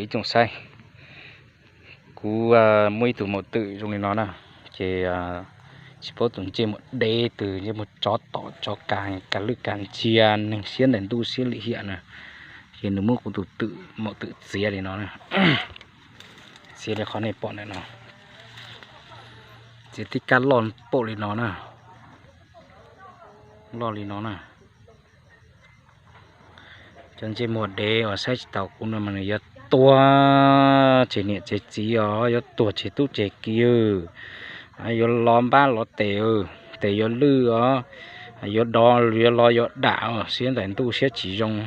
Ib tsoom saib, kuv muaj ib tug maum twm zoo li no na, ces tsis paub tus ntsej muag deb twg, ntsej muag tsov tom tsov kag, kag lwj kag ntsia, neeg siab ntaim ntuj siab lim hiam na. Ces nws muab kuv tus twm, maum twm txiav li no na, txiav li qhov nej pom ntawm no, txiav tib kab loj paum li no na, loj li no na. Cov ntsej muag dev uas saib tsis taus kuv no mas nws yuav tuag tseg niam tseg txiv os, yuav tuag tseg tub tseg kiv, yuav lov npab lov tes, tes yuav lwj os, yuav dov yuav lov yuav dam os, siab ntaim ntuj siab tsis zoo,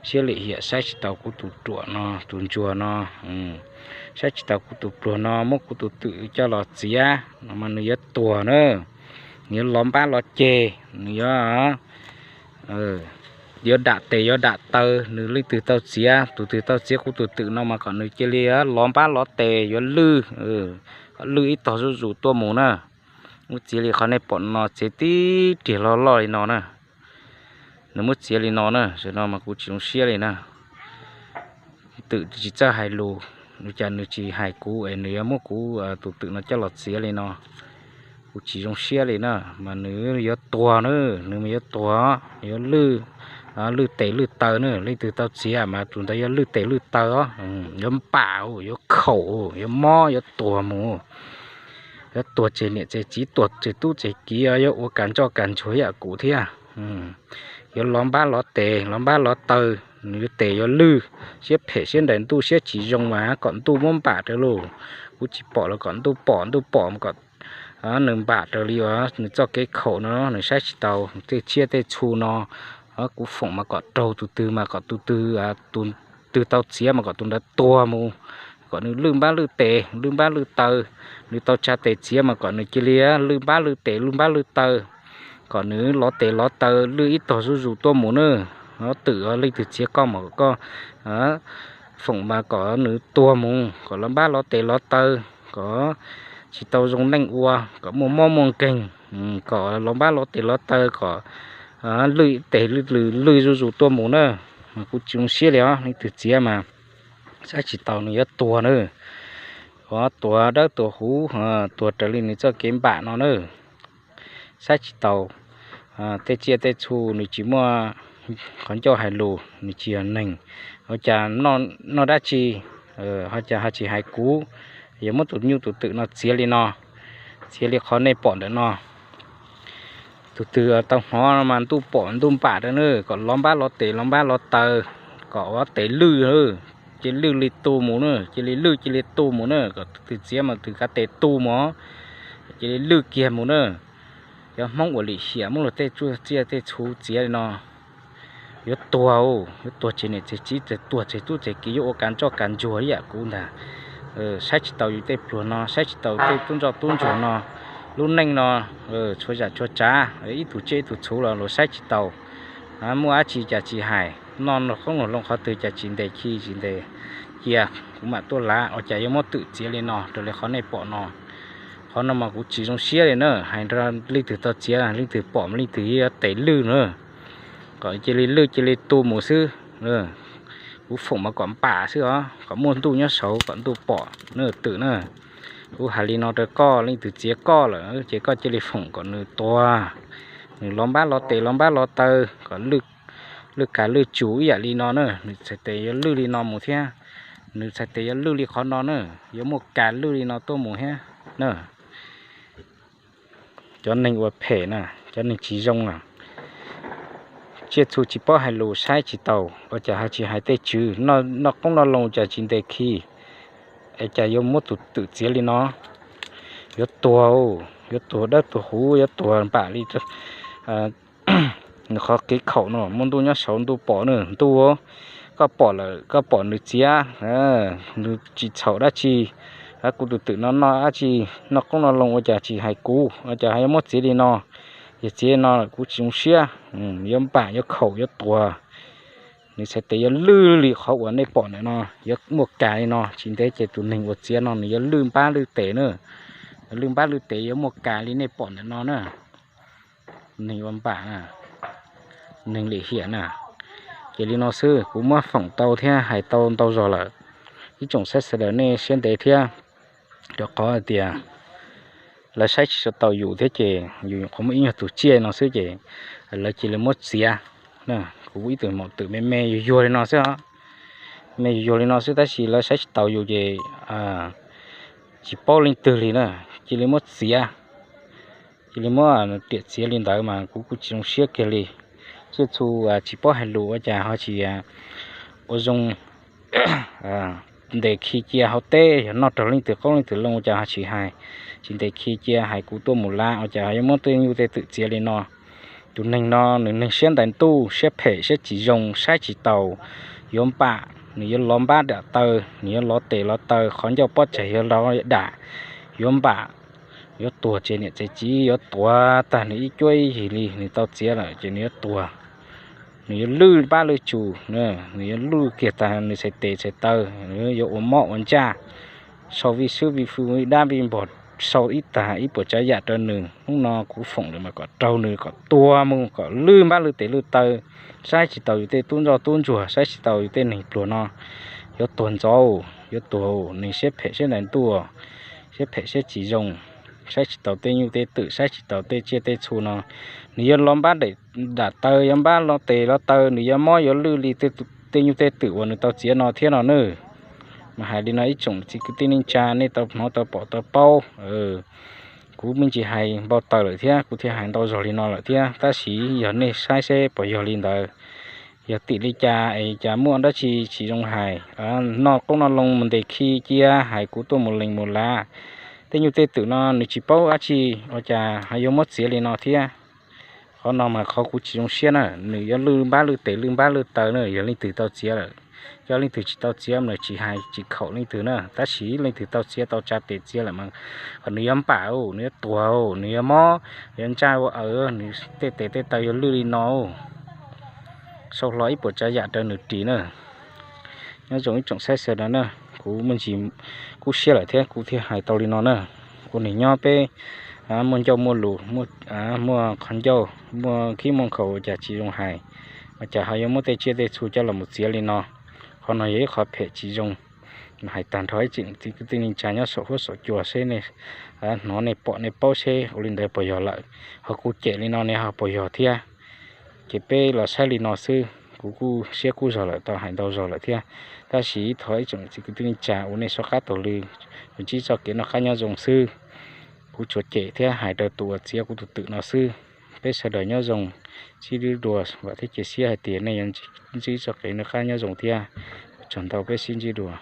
siab lim hiam saib tsis taus kuv tus ruam no, tus ntsuag no, saib tsis taus kuv tus pluag no, muab kuv tus twm coj los txiav no mas nws yuav tuag na, nws yuav lov npab lov ceg, nws yuav yuav dam tes yuav dam taw, nws leej twg tau txiav, tus twg tau txiav kuv tus twm no mas kom nws cia li lov npab lov tes yuav lwj, kom lwj ib tog zuj zus tuaj mus na. Muab txiav li qhov nej pom no, txiav tib riam loj loj li no na. Nws muab txiav li no na, zaum no mas kuv tsis zoo siab li na. Twm tsis txawj hais lus, ua cas nws tsis hais kuv es nws yuav muab kuv tus twm no coj los txiav li no. Kuv tsis zoo siab li na, mas nws yuav tuag na, nws mas yuav tuag, yuav lwj, lwj tes lwj taw na, leej twg tau txiav mas tus ntawd yuav lwj tes lwj taw, yuav npam, yuav khaum, yuav mob, yuav tuag mus, yuav tuag tseg niam tseg txiv, tuag tseg tub tseg kiv, yuav ua kas ntsoj kas ntsuag yam kuv thiab. Yuav lov npab lov tes lov npab lov taw, nws yuav tes yuav lwj, siab phem siab ntaim ntuj siab tsis zoo mas kom ntuj muab npam rau lauj. Kuv tsis pom los kom ntuj pom, ntuj pom mas kom nws npam raws li nws txoj kev khaum no, nws saib tsis taus tej tsiaj tej txhu no. Kuv foom mas kom raug tus twg mas kom tus twg, tus twg tau txiav mas kom tus ntawd tuag mus, kom nws lwj npab lwj tes lwj npab lwj taw. Nws tau tsa tes txiav mas kom nws cia li lwj npab lwj tes lwj npab lwj taw, kom nws lov tes lov taw lwj ib tog zuj zus tuaj mus na. Twm, leej twg txiav koj mas koj foom mas kom nws tuag mus, kom lov npab lov tes lov taw, kom tsis tau zoo neej ua, kom muaj mob muaj nkeeg, kom lov npab lov tes lov taw, kom lwj tes lwj zuj zus tuaj mus na. Kuv tsis zoo siab li os, leej twg txiav mas saib tsis taus nws yuav tuag na. Tuag dawb tuag huv, tuag raws li nws txoj kev npam no na. Saib tsis taus tej tsiaj tej txhu, nws tsis muaj qhov ncauj hais lus, nws tsis yog neeg. Ua cas noj dab tsi, ho cas ho tsis hais kuv, yuav muab tus nyuj tus twm no txiav li no, txiav li qhov nej pom ntawm no. Tus twg tau hnov mas ntuj pom ntuj npam rau na, kom lov npab lov tes lov npab lov taw, kom ua tes lwj, cia li lwj li tu mus na, cia li lwj cia li tu mus na, kom tus twg txiav mas tus kav tes tu mus, cia li lwj kiag mus na. Cov Hmoob uas lim hiam muab luag tej tsuj tsiaj tej txhu txiav li no, yuav tuag, yuav tuag tseg niam tseg txiv, tuag tseg tub tseg kiv, yuav ua kav ntsoj kav ntsuag ib yam kuv ntag. Saib tsis taus yus tej pluag no, saib tsis taus tej tub ntsoj tub ntsuag no. Lub neej no txhua yam txhua tsav, ib tug tsiaj ib tug txhu los luag saib tsis taus. Muaj dab tsi cas tsis hais, noj qoob noj loo qhov twg cas tsis ntes khi tsis ntes cia, kuv mam tuaj lav. Ua cas yuav muab twm txiav li no raws li qhov nej pom no? Qhov no mas kuv tsis zoo siab li na, hais nrog leej twg tau txiav, leej twg pom leej twg yuav tes lwj na, kom cia li lwj cia li tu mus xwb. Kuv foom mas kom npam xwb os, kom muaj ntuj nyob saud kom ntuj pom na twm na. Kuv hais li no rau koj, leej twg txiav koj lawm ces koj cia li foom kom nws tuag, nws lov npab lov tes lov npab lov taw, kom lwj kav lwj tsum ib yam li no na, nws txhais tes yuav lwj li no mus thiab, nws txhais tes yuav lwj li qhov no na, yuav muaj kav lwj li no tuaj mus thiab na. Cov neeg ua phem na, cov neeg tsis zoo na, tsiaj txhu tsis paub hais lus saib tsis taus, ua cas ho tsis hais tej tswv, noj qoob noj loo cas tsis ntes khi, es cas yuav muab tus twm txiav li no? Yuav tuag, yuav tuag dawb tuag huv, yuav tuag npam li nws qhov kev khaum no, muaj ntuj nyob saud ntuj pom na, ntuj, koj pom lawm koj pom nws txiav, nws tsis txhaum dab tsi, kuv tus twm no noj dab tsi, noj qoob noj loo ua cas tsis hais kuv, ua cas yuav muab txiav li no? Yog txiav li no kuv tsis zoo siab, yuav npam yuav khaum yuav tuag. Nws txhais tes yuav lwj li qhov uas nej pom ntawm no, yuav muaj kav li no, tsis ntev ces tus neeg uas txiav no nws yuav lwj npab lwj tes na, lwj npab lwj tes yuav muaj kav li nej pom ntawm no na. Neeg ua npam na, neeg lim hiam na, Ces li no xwb, kuv muab foom tau thiab hais tau ntau zog lawm. Ib tsoom saib sawv daws nej siab ntev thiab, rau qhov hais tias lawv saib tsis taus yus thiab ces yus qhuav muaj ib nyuag tus tsiaj no xwb ces lawv cia li muab txiav. Kuv ib tug maum twm me me yuag yuag li no xwb os, me yuag yuag li no xwb tab sis lawv saib tsis taus yus ces tsis paub leej twg li na, cia li muab txiav, cia li muab riam txiav li ntawd mas kuv kuj tsis zoo siab kiag li. Tsiaj txhu tsis paub hais lus ua cas ho tsis ua zoo ntes khi cia hauv teb, yog noj raug leej twg qoob leej twg loo ua cas ho tsis hais, tsis ntes khi cia hais kuv tuaj mus lav ua cas ho yuav muab tej nyuj tej twm txiav li no. Tus neeg no nws neeg siab ntais ntuj, siab phem siab tsis zoo, saib tsis taus, yuav npam, nws yuav lov npab dam taw, nws yuav lov tes lov taw, qhov ncauj pob tsaig yuav lov dam, yuav npam, yuav tuag, tsev niam tsev txiv yuav tuag tag nws ib cuab ib yig li. Nws tau txiav lawm ces nws yuav tuag, nws yuav lwj npab lwj tsum, nws yuav lwj kiag tag nws txhais tes txhais taw, yuav ua mob ua ntsaj, sau vij swb vij fwj vij dab vij npog, sau ib tag ib puas tsav yam rau nws. Hnub no kuv foom lawm mas kom raug nws kom tuag mus, kom lwj npab lwj tes lwj taw, saib tsis taus yus tej tub ntsoj tub ntsuag, saib tsis taus yus tej neeg pluag no, yuav tuag ntxov, yuav tuag, nws siab phem siab ntais ntuj, siab phem siab tsis zoo, saib tsis taus tej nyuj tej twm, saib tsis taus tej tsiaj tej txhu no. Nws yuav lov npab dam taw, yuav npab lov tes lov taw, nws yuav mob yuav lwj li tej nyuj tej twm uas nws tau txiav no thiab no nawb. Mas hais li no ib tsoom txiv kwv tij neej tsa nej tau hnov tau pom tau paub, kuv me ntsis hais npau taws lawm thiab, kuv thiaj hais ntau zog li no lawm thiab, tab sis yog nej saib seb puas yog li ntawd. Yog tim li cas es cas muaj dab tsi tsis zoo hais, noj qoob noj loo mus ntes khi cia hais kuv tuaj mus lees mus lav, tej nyuj tej twm no nws tsis paub dab tsi ua cas ho yuav muab txiav li no thiab. Qhov no mas qhov kuv tsis zoo siab na, nws yuav lwj npab lwj tes lwj npab lwj taw na, yog leej twg tau txiav lawm. Yog leej twg tsis tau txiav mas tsis hais tsis khaum leej twg na, tab sis leej twg tau txiav tau tsa tes txiav lawm mas nws yuav npam, nws yuav tuag, nws yuav mob, yuav ntsaj ua aws, nws tej tes tej taw yuav lwj li no. Sau hlo ib puas tsav yam rau nws ris na. Nyob zoo ib tsoom saib sawv daws na, kuv muaj ntsis kub siab lawm thiab kuv thiaj hais tau li no na. Ua neeg nyob peb muaj ncauj muaj lus, muaj qhov ncauj, muaj khib muaj nkhaus ua cas tsis zoo hais, ua cas ho yuav muab tej tsiaj tej txhu coj los mus txiav li no. Qhov no yog ib qhov phem tsis zoo. Hais tag nrho ib tsoom txiv kwv tij neej tsa nyob saum huab saum cua seb nej hnov nej pom nej paub seb ua li ntawd puas yog lawm, ho kuv cem li no ne ho puas yog thiab. Ces peb los saib li no xwb, kuv kuj siab kub zog lawm, tau hais ntau zog lawm thiab. Tab sis thov ib tsoom txiv kwv tij neej tsa uas nej soj qab taug lw, ntsib txoj kev noj qab nyob zoo xwb. Kuv tsuas cem thiab hais rau tus uas txiav kuv tus twm no xwb. Peb sawv daws nyob zoo, sib ntsib dua, vam thiab cia siab hais tias nej yuav ntsib txoj kev noj qab nyob zoo thiab. Ua tsaug ntau, peb sib ntsib dua.